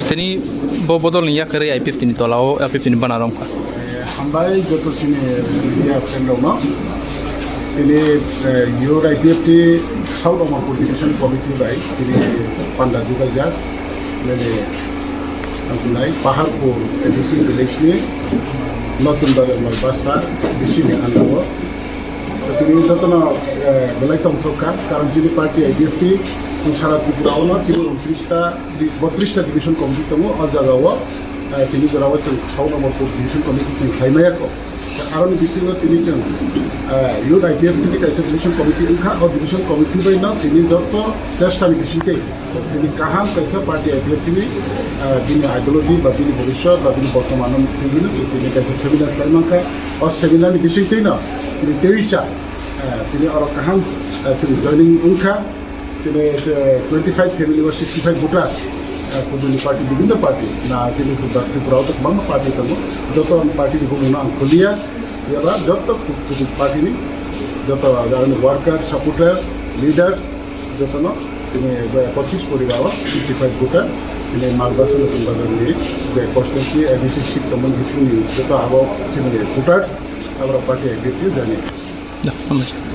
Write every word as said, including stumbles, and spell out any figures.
Tini bo bodol ni yakarwi I P F T ni tola o, I P F T ni bana romkha. Hambai joto sini media friend rokno. Tini, eh, Youth I P F T South Amarpur Division Committee bai tini panda juda jak. Nini ang tunai Paharpur A D C village ni Notun Bazar Malbasa D C ni under o. Tini jotono, eh, belai tongthok kha, karon chini party I P F T chwng sara Tripura o no tini untris ta, botris ta division committee tongo, o jaga o, eh, tini jora o chwng South Amarpur division committee chwng khlai maya kho. Aroni bisingo tini chwng, eh, Youth I P F T ni kaisa division committee wngkha, o division committee bai no tini joto chesta ni bising tei Tini kaham kaisa party I P F T ni, ah, bini ideology ba bini bhobishyot ba bini bortoman no tini, tini kaisa seminar khlai mankha. O seminar ni bising twi no tini terisa, ah, tini oro kaham, ah, tini joining wngkha. Tini, eh, twenty five family ba sixty five voter, ah, kubuni party, bibhinno party na tini Tripura o kwbangma party tongo. Joto party ni bumung no ang khuliya. Yaba joto kubuni party ni joto worker, supporter, leaders, jotono tini bai pochis poribar o sixty five voter tini Malbasa Notun Bazar ni je constituency A D C seat tongmani bisingni joto abo tini voters abra party I P F T jani. Da, hambai.